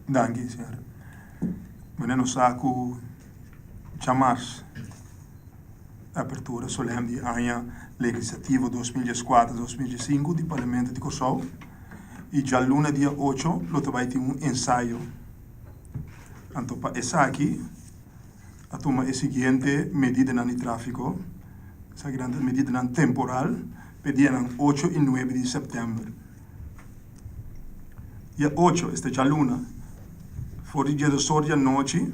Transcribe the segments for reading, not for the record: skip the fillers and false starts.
Danki, señor. Meneer nos sa ku djamars apertura solem di aña legislativo 2014, 2015 di Parlamento di Kòrsou i djaluna dia 8 lo ta bai tin un ensayo. Anto pa esaki a tuma e siguiente medidanan di tráfiko, esakinan ta medidanan temporal pa e dianan 8 i 9 di sèptèmber. Dia 8, esta djaluna, for di diesdos di anochi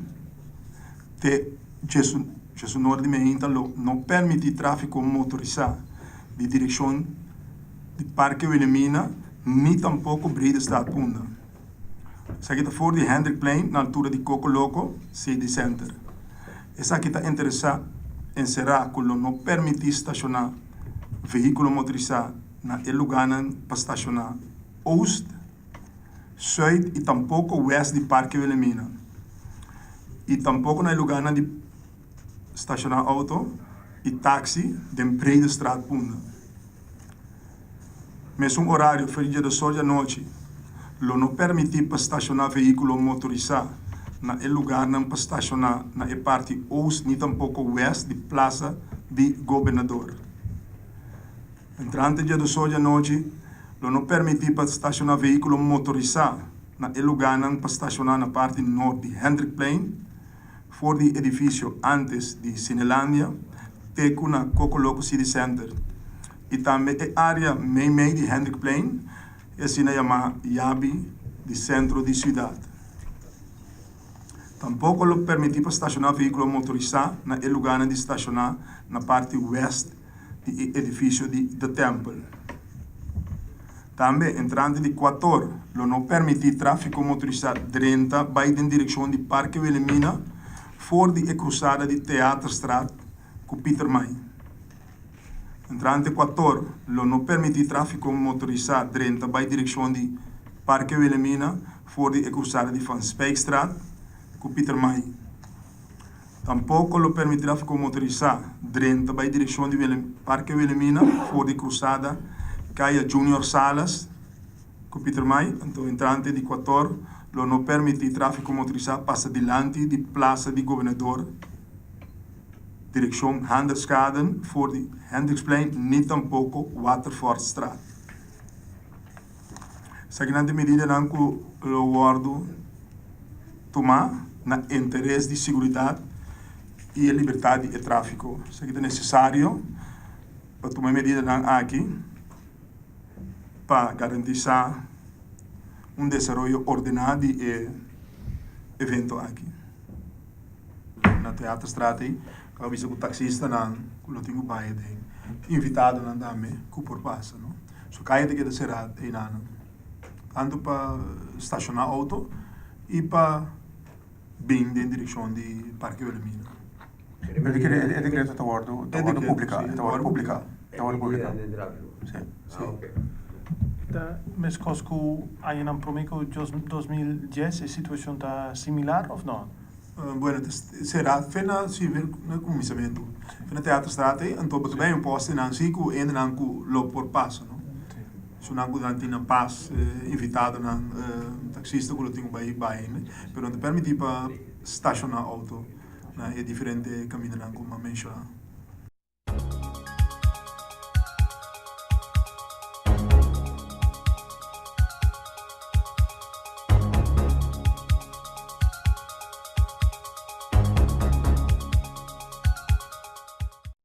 te diesunor di meinta lo no permití tráfiko motorisá di direkshon di Parke Wilhelmina ni tampoko Bredestraat Punda. Esaki ta for di Hendrikplein na altura di Koko Loko City Center. Esaki ta interesá enserá ku lo no permití stashoná vehíkulo motorisá na e lugánan pa stashoná oost, sùit i tampoko wèst di Parke Wilhelmina i tampoko na e lugánan di stashoná outo i taksi den Bredestraat Punda. Mesun orario for di djedosor di anochi lo no permití pa stashoná vehíkulo motorisá na e lugarnan pa stashoná na e parti oost ni tampoko wèst di Plaza di Gobernador. Entrante djedosor di anochi lo no permití pa stashoná vehíkulo motorisá na e lugánan pa stashoná na parti nort di Hendrikplein, for di edifisio ántes di Cinelandia te ku na Coco Loco City Center i tambe e área meimei di Hendrikplein, e asina yamá Yabi di sentro di siudat. Tampoko lo permití pa stashoná vehíkulo motorisá na e lugánan di stashoná na parti wèst di e edifisio di The Temple. Tambe, entrante di Kuator lo no permití tráfiko motorisá drenta bai den direkshon di Parke Wilhelmina for di e krusada di Theaterstraat ku Pietermaai. Entrante Kuator lo no permití tráfiko motorisá drenta bai direkshon di Parke Wilhelmina for di e krusada di Van Speijkstraat ku Pietermaai. Tampoko lo permití tráfiko motorisá drenta bai direkshon di Parke Wilhelmina for di krusada Kaya Junior Salas ku Pietermaai. Anto entrante di Kuator lo no permití tráfiko motorisá pasa dilanti di Plasa di Gobernador direkshon Handelskaden for di Hendriksplein ni tampoko Waterfortstraat. Esakinan ta e medidanan ku lo wòrdu tumá na interes di siguridat i e libertat di e tráfiko. Esaki ta nesesario pa tuma e medidanan aki pa garantisá un desaroyo ordená di e evento aki. Na Theaterstraat ei a bisa ku taksistanan ku lo tin ku bai aden, invitadonan tambe ku por pasa no. So kaya ta keda será einanan, tantu pa stashoná outo i pa bin den direkshon di Parke Wilhelmina. E dekreto ta wòrdu ta wòrdu publiká, e ta wòrdu publiká, e ta wòrdu publiká. Sí, sí. Ta meskos ku añanan promé ku 2010 e situashon ta similar òf no? Bueno, ta será fe na si na kuminsamentu. Fe na Theaterstraat ei, anto bo ta bai un postenan si ku hendenan ku lo por pasa, no? Esunnan ku nan tin nan pas, invitadonan, taksista ku lo tin ku bai bai, pero no ta permití pa stashoná outo na e diferente kamindanan ku mi a menshoná.